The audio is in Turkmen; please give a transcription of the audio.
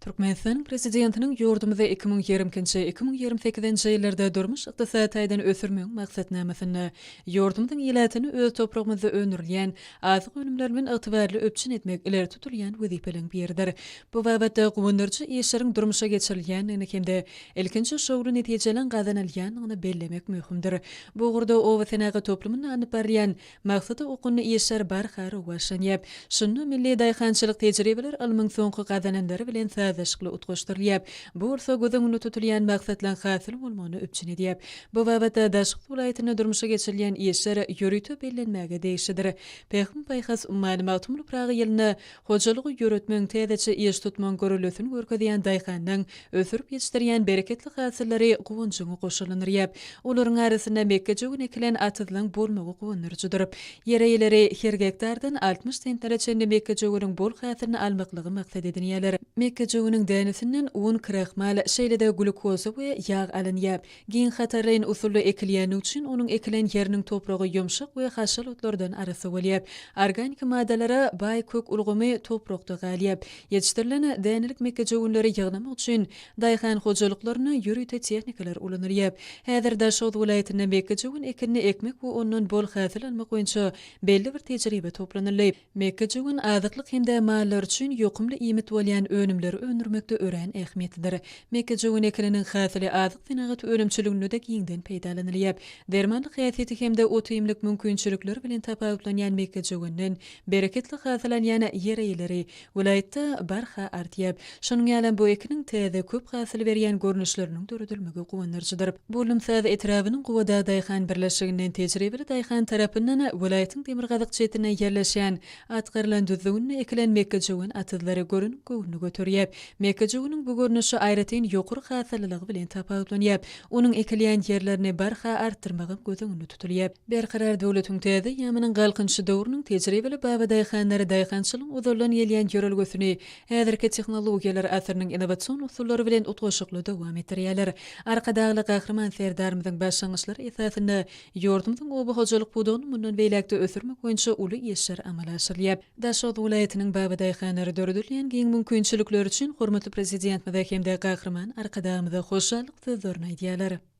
Türkmenistanyň Prezidentiniň ýurdumyzy 2022-nji, 2028-nji ýyllarda durmuş-ykdysady taýdan ösdürmegiň maksatnamasynda ýurdumyzyň ilatyny öz topragymyzda öndürilýän azyk önümleri bilen ygtybarly üpjün etmek ileri tutulýan wezipeleriň biridir. Bu babatda guwandyryjy işleriň durmuşa geçirilýändigini hem-de ilkinji şowly netijeleriň gazanylýandygyny bellemek möhümdir. Bu ugurda oba senagat toplumynda alnyp barylýan Maksada okgunly işler barha rowaçlanýar. Şunda milli daýhançylyk tejribeler ylmyň soňky gazananlary bilen sazlaşykly utgaşdyrylýar. Bu bolsa göz öňünde tutulýan maksatlaryň hasyl bolmagyny üpjün edýär. Bu babatda Daşoguz welaýatynda durmuşa geçirilýän işler ýörite bellenmäge degişlidir. Pähim-paýhas ummany Magtymguly Pyragy ýylynda Hojalygy ýöretmegiň täzeçe iş tutmagyň görellesini görkezýän daýhanlaň ösdürip ýetişdirýän bereketli hasyllary guwanjyňy goşalandyrýar. Olaryň arasynda mekgejöwen ekilen atyzlaň bolmagy guwandyryjydyr. Ýer eýeleri her gektardan 60 sentnere çenli mekgejöweniň bol hasylyny almaklygy maksat edinýärler. Mekgejöweniň dänesinden un, krahmal, şeýle-de glýukoza we ýag alynýar. Giň hatarlaýyn usulda ekilýäni üçin onuň ekilen ýeriniň topragy ýumşak we haşal otlardan arassa bolýar. Organiki maddalara baý kök ulgamy toprakda galýar. Ýetişdirilen dänelik mekgejöwenleri ýygnamak üçin daýhan hojalyklarynda ýörite tehnikalar ulanylýar. Häzir Daşoguz welaýatynda mekgejöwen ekinini ekmek we ondan bol hasyl almak boýunça belli bir tejribe toplanyldy. Mekgejöwen azyklyk hem-de mallar üçin ýokumly iýmit bolýan önümleri öndürmekde örän ähmiýetlidir. Mekgejöwen ekininiň hasyly azyk senagaty önümçiliginde-de giňden peýdalanylýar. Dermanlyk häsiýeti hem-de ot-iýmlik mümkinçilikleri bilen tapawutlanýan mekgejöwenden bereketli hasyl alýan ýer eýeleri welaýatda barha artýar. Şonuň ýalam bu ekiniň täze, köp hasyl berýän görnüşleriniň döredilmegi guwandyryjydyr. Bollumsaz etrabynyň Gubadag daýhan birleşiginden tejribeli daýhan tarapyndan welaýatyň demirgazyk çetinde ýerleşýän Atgarylan düzlüginde ekilen mekgejöwen atyzlary göreniň göwnüni göterýär. Mekgejöweniň bu görnüşi aýratyn ýokary hasyllylygy bilen tapawutlanýar. Onuň ekilýän ýerlerini barha artdyrmagam göz öňünde tutulýar. Berkarar döwletiň täze eýýamynyň Galkynyşy döwrüniň tejribeli babadaýhanlary daýhançylygyň ozaldan gelýän ýörelgesini häzirki tehnologiýalar asyrynyň innowasion usullary bilen utgaşykly dowam etdirýärler. Arkadagly Gahryman Serdarymyzyň başlangyçlary esasynda ýurdumyzyň oba hojalyk pudagyny mundan beýläk-de ösdürmek boýunça uly işler amala aşyrylýar. Daşoguz welaýatynyň babadaýhanlary döredilýän giň mümkinçilikler üçin hormatly Prezidentimize hem-de Gahryman Arkadagymyza hoşallyk sözlerini aýdýarlar.